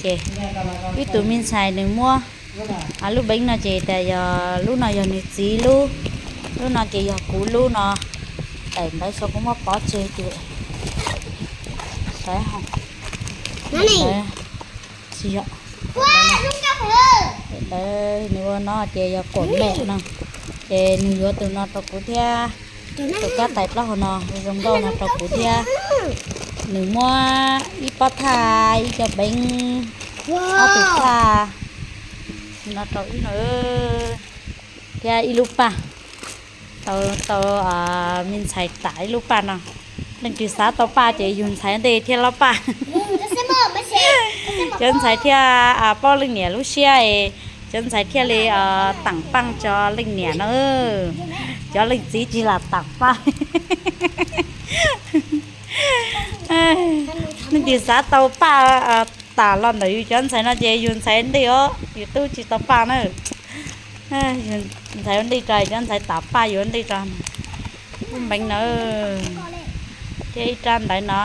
Ces ib tug me ntxhais nws muab lub peev no ces tias yog lub no yog nws txiv lub, lub no ces yog kuv lub no. Daim ntawv saum kuv muab pov tseg ces saib ho. Tsis yog. Ntawd nws ua no ces yog kuam mem no. Ces nws yuav tus no rau kuv thiab, tus kab tais plaub hau no zoo nkauj no rau kuv thiab. Nws muab ib pob thaj, ib co peev, ob tug thaj no rau wb no, thiab ib lub paj. Tau, tau me ntxhais tam ib lub paj no. Leej twg xav tau paj ces yug ntxhais ntej thiaj lob paj. Cov ntxhais thiaj paub leej niam lub siab, cov ntxhais thiaj li tam paj tso leej niam no. Cov leej txiv tsis lam tam paj. Leej twg xav tau paj tam los ntawm yus cov ntxhais no ces yus ntxhais ntej os, yus tub tsis tau paj na. Ntxhais ua ntej tso, cov ntxhais tam paj yuav ntej tso. Lub peev na, thiab ib rab ntawv no,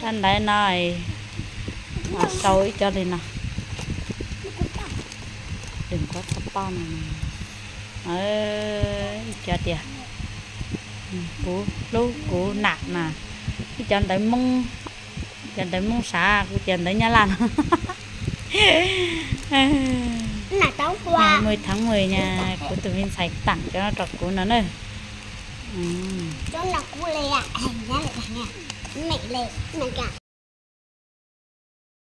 rab ntawv no sau ib co li no. Dwm kuv txhob paj no, ib co tias kuv hlub kuv nam na, ib co ntawv Hmoob, cov ntawv Hmoob sav, kuv cov ntawv Nyab Laj no. Mus thav mus nyas, kuv tus me ntxhais tam cov no rau kuv no na.